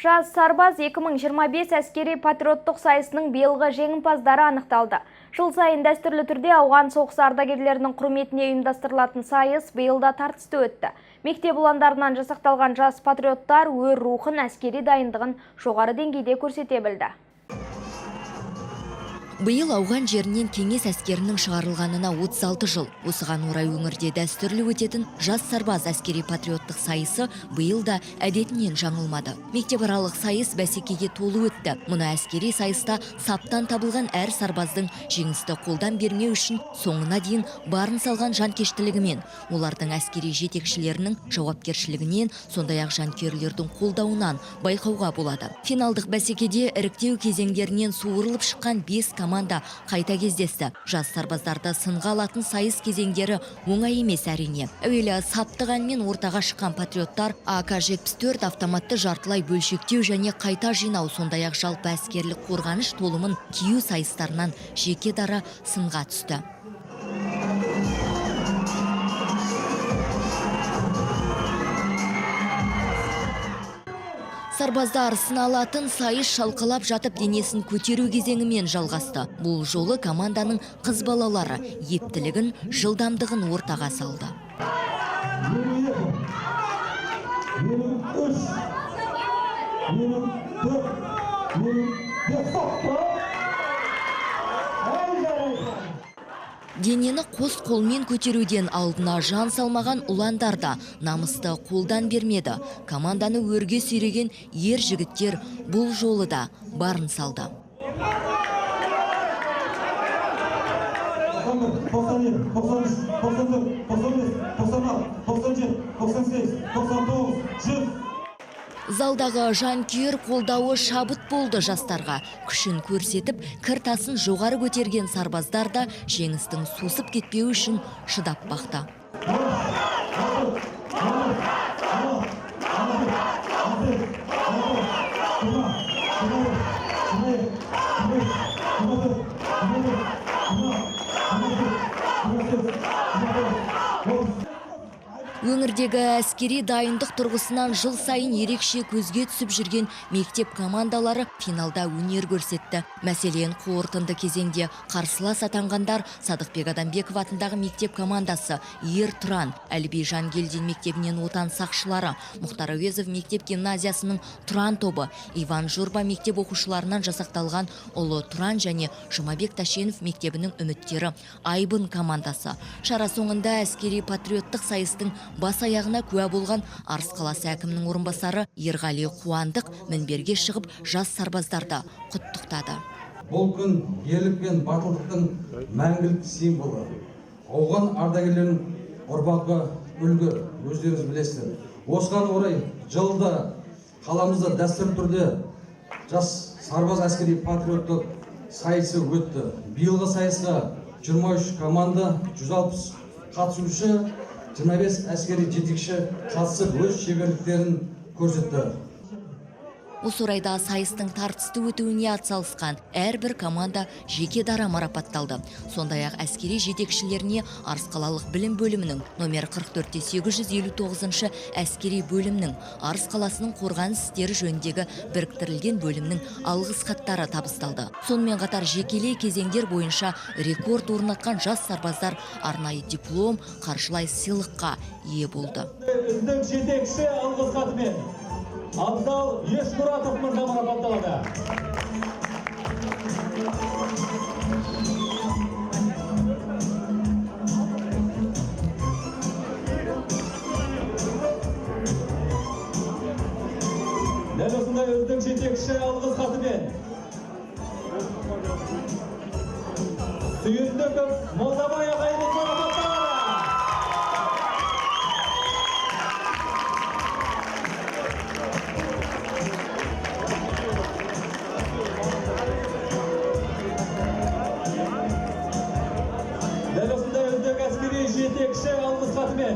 Жас сарбаз 2025 әскери патриоттық сайысының биылғы жеңімпаздары анықталды. Жыл сайын дәстүрлі түрде ауған соғысы ардагерлерінің құрметіне ұйымдастырылатын сайыс биыл да тартысты өтті. Мектеп ұландарынан жасақталған жас патриоттар өр рухын, әскери дайындығын жоғары деңгейде көрсете білді. Биыл ауған жерінен кеңес әскерінің шығарылғанына 36 жыл. Осыған орай өңірде дәстүрлі өтетін жас сарбаз әскери патриоттық сайысы биыл да әдетінен жаңылмады. Мектепаралық сайыс бәсекеге толы өтті. Мұны әскери сайыста саптан табылған әр сарбаздың жеңісті қолдан бермеу үшін соңына дейін барын салған жанкештілігімен, олардың әскери жетекшілерінің жауапкершілігінен, сондай-ақ жанкүйерлердің қолдауынан байқауға болады. Финалдық бәсекеде іріктеу кезеңдерінен суырылып шыққан 5 команда қайта кездесті. Жас сарбаздарды сынға алатын сайыс кезеңдері оңай емес әрине. Әуелі саптық әнмен ортаға шыққан патриоттар АК-74 автоматты жартылай бөлшектеу және қайта жинау, сондай-ақ жалпы әскерлік қорғаныш толымын кию сайыстарынан жеке дара сынға түсті. Сарбаздар сыналатын сайыс шалқалап жатып денесін көтеру кезеңімен жалғасты. Бұл жолы команданың қыз балалары ептілігін, жылдамдығын ортаға салды. 53, 54, 55, стоп! Әй, жарайды. Денені қос қолмен көтеруден алдына жан салмаған ұландар да намысты қолдан бермеді. Команданы өрге сүйреген ер жігіттер бұл жолы да барын салды. 91, 92, 93, 94, 95, 96, 97, 98, 99, 100. Залдағы жанкүйер қолдауы шабыт болды жастарға. Күшін көрсетіп, кір тасын жоғары көтерген сарбаздар да жеңістің сусып кетпеуі үшін шыдап бақты. Өңірдегі әскери дайындық тұрғысынан жыл сайын ерекше көзге түсіп жүрген мектеп командалары финалда өнер көрсетті. Мәселен, қорытынды кезеңде қарсылас атанғандар Садықбек Адамбеков атындағы мектеп командасы Ер Тұран, Әліби Жангелдин мектебінен Отан сақшылары, Мұхтар Әуезов мектеп гимназиясының Тұран тобы, Иван Журба мектеп оқушыларынан жасақталған Ұлы Тұран және Жұмабек Тәшенов мектебінің үміттері Айбын командасы. Шара соңында әскери патриоттық сайыстың бас аяғына куә болған Арыс қаласы әкімінің орынбасары Ерғали Қуандық мінберге шығып жас сарбаздарды құттықтады. Бұл күн ерлік пен батылдықтың мәңгілік символы. Ауған ардагерлерінің ұрпағы үлгі, өздеріңіз білесіздер. Осыған орай жылда қаламызда дәстүрлі түрде жас сарбаз әскери патриоттық сайысы өтті. Биылғы сайысқа 23 команда, 160 қатысушы, 25 әскери жетекші қатысып өз шеберліктерін көрсетті. Осы орайда сайыстың тартысты өтуіне атсалысқан әрбір команда жеке дара марапатталды. Сондай-ақ әскери жетекшілеріне Арыс қалалық білім бөлімінің номер 44-859 әскери бөлімнің Арыс қаласының қорғаныс істері жөніндегі біріктірілген бөлімнің алғыс хаттары табысталды. Сонымен қатар жекелей кезеңдер бойынша рекорд орнатқан жас сарбаздар арнайы диплом, қаржылай сыйлыққа ие болды. Үздік жетекші алғыс хатымен Абзал Ешмұратов мырза марапатталады. Дәл осындай үздік жетекші алғыс хатымен Сүйіндіков Молдабай ағайымыз марапатталады. Дәл осындай үздік әскери жетекші алғыс хатымен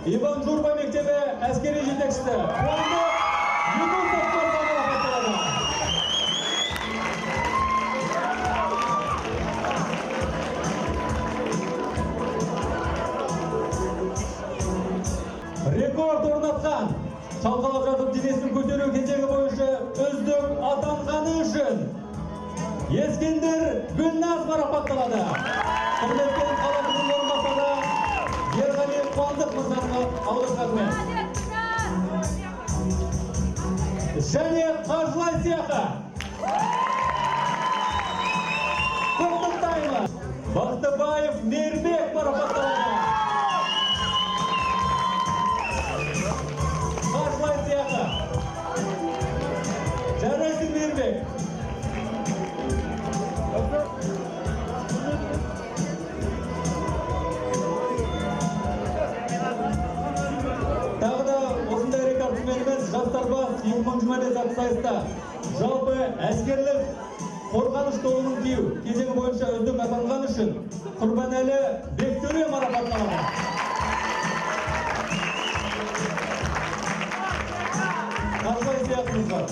Иван Журба мектебі әскери жетекшісі Қуандық Юнусов мырза марапатталады. Рекорд орнатқан шалқалап жатып денесін көтеру кезеңі атанғаны үшін Ескендір Гүлназ марапатталады. Құрметпен, қала әкімінің орынбасары Ерғали Қуандық мырзаның алғыс хатымен. Және қаржылай сыйақы. Құттықтаймыз. Бақтыбаев Мейірбек марапатталады. Қаржылай сыйақы. Жарайсың, Мейірбек. Тағы да осындай рекордсменіміз «Жас сарбаз 2025» атты сайыста жалпы әскерлік қорғаныш толымын кию кезеңі бойынша үздік атанған үшін Құрбанәлі Бектөре марапатталады. Қаржылай сыйақымыз бар.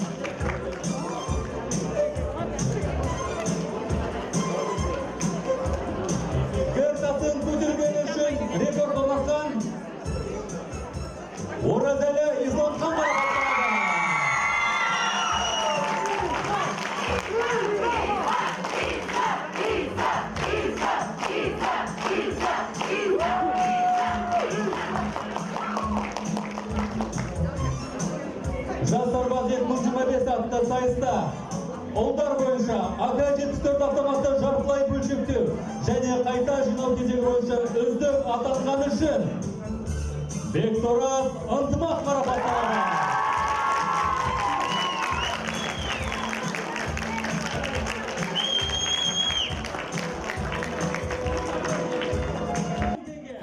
Гір тасын көтергені үшін рекорд орнатқан Оразәлі Исламхан марапатталады. «Жас сарбаз 2025» атты сайыста ұлдар бойынша АК-74 автоматты жартылай бөлшектеу және қайта жинау кезеңі бойынша үздік атанғаны үшін Бектораз Ынтымақ марапатталады.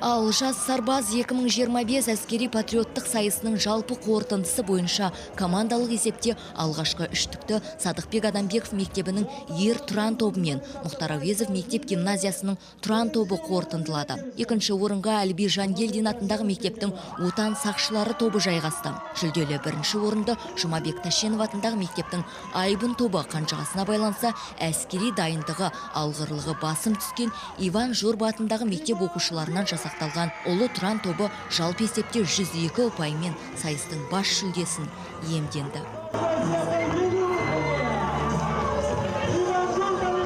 Ал «Жас сарбаз 2025» әскери патриоттық сайысының жалпы қорытындысы бойынша командалық есепте алғашқы үштікті Садықбек Адамбеков мектебінің «Ер Тұран» тобы мен Мұхтар Әуезов мектеп гимназиясының «Тұран» тобы қорытындылады. Екінші орынға Әліби Жангелдин атындағы мектептің «Отан сақшылары» тобы жайғасты. Жүлделі бірінші орынды Жұмабек Тәшенов атындағы мектептің «Айбын» тобы қанжығасына байланса, әскери дайындығы, алғырлығы басым түскен Иван Журба атындағы мектеп оқушыларынан жасақталған «Ұлы Тұран» тобы жалпы есепте 102 ұпаймен сайыстың бас жүлдесін иемденді. Иван Журба мектебі. Баршаңызды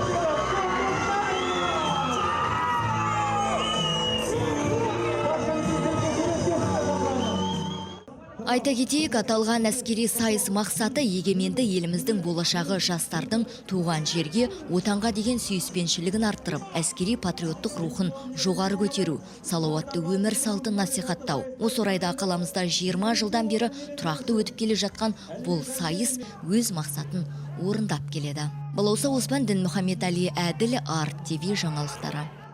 сіздерге. Айта кетейік, аталған әскери сайыс мақсаты егеменді еліміздің болашағы жастардың туған жерге, отанға деген сүйіспеншілігін арттырып, әскери патриоттық рухын жоғары көтеру, салауатты өмір салтын насихаттау. Осы орайда қаламызда 20 жылдан бері тұрақты өтіп келе жатқан бұл сайыс өз мақсатын орындап келеді. Балауса Оспан, Дінмұхаммед Әли Әділ, Арт ТВ жаңалықтары.